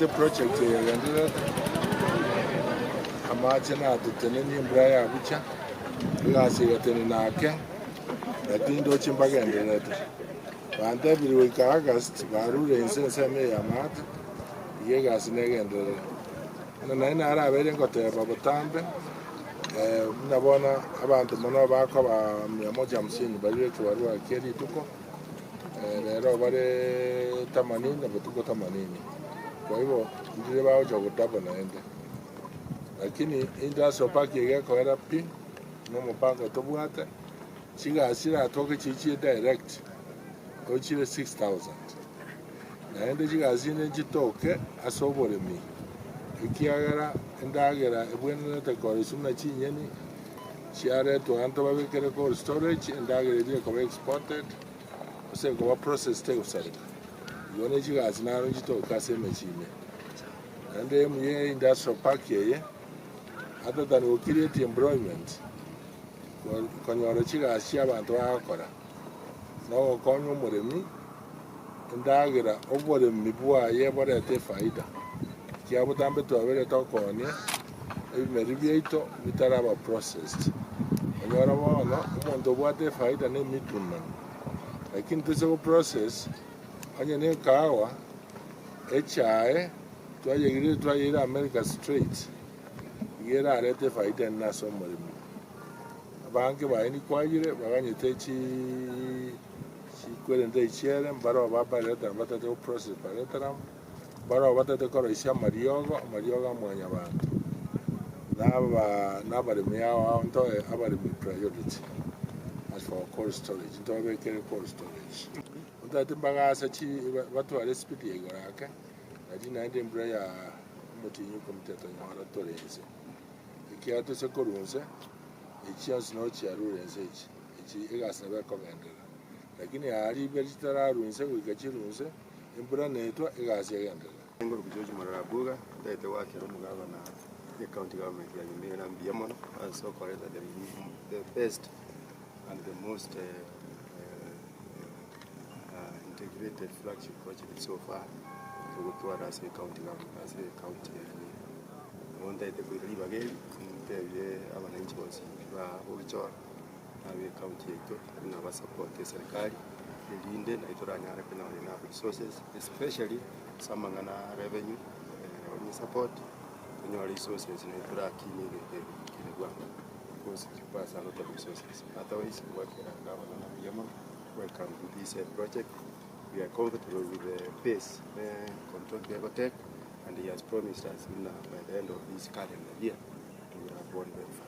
Omanyete project eye egendererete, amache natotenenie embura yabucha, egasi egatenena ake, lakini ndoche mbagendererete. Bantebirie goika August barure inse ensemo eye y'amaate, iga egasi negenderere. Buna naende narabeire ngoteba botambe, buna bono abanto mono bakoba mia moja hamsini barire ekebarua kie rituko, Rero bare tamanini botuko tamanini, kwa igo ndire bagocha godouble naende. Lakini industrial park iga ekoera pi, na omopango tobwate, chigasi chiratoke chiria chire direct, gochire 6000. Naende chigasi chinde nchitoke ase oboremi, ekiagera endagera ebwenerete korosia buna chinyeni, Chiaretwe abanto babekere cold storage, endagera eria ekoba exported, gose ekoba processed tegosareka. Igo ne chigasi naro nchitoke ase emechie ime. Naende emu ye industrial park eye, other than go create employment, konyora chigasi chia abanto bagokora, na ogokonya omoremi, endagera oboremi bwaye borete efaida. Ekiagera botambe twabeire tokoonia ebimeri biaito bitaraba processed. Onyore bono omonto obwate efaida ne emiddleman, lakini toise go process onye ne ekahawa, echae twayeirire twayeira America straight, iga erarete efaida enene ase omoremi. Abange baye nikwayire baganyete chii chikwerente echiere mbaroo babareta batete go process baretera amo. Barabwo batete koroisia amariogo, amariogo a Mwanyabaanto, na aba nabaremi ao ao ntoe abaremi priority as for cold storage, ntobabekere cold storage. Otagete mbagaasa chi batware espeed ya igoro ake, nari naende embura ya omotienyi okomi tetonyora tore inse. Ekiagera tose korwa inse, echi chionsi noo chiarure inse echi, echi egasi nabo ekogenderera. Lakini aa ribe ritararwa inse goika chirwe inse, Embura netwa, egasi egenderere. Engoro George Morara Abuga, ntagete goakera omogabana bwe county government ya Nyamira mbuya mono ase okoreta the the best and the most integrated flagship project so far togotwara ase ecounty government ase ecounty ya Nyamira. Nigo ntagete koira ribaga eri ntebie abananchi bonsi ba Bogichora na abe ecounty yaito buna basupporte eserikari erinde naye toranyare konyora enough resources especially ase amang'ana a revenue revenue support tonyore resources naye torakinie egento eke kere bwango because it requires a lot of resources otherwise goakera gavana mbuya mono welcome to this project we are comfortable with the pace contractor egotake and he has promised us buna by the end of this calendar year we will have won very fast.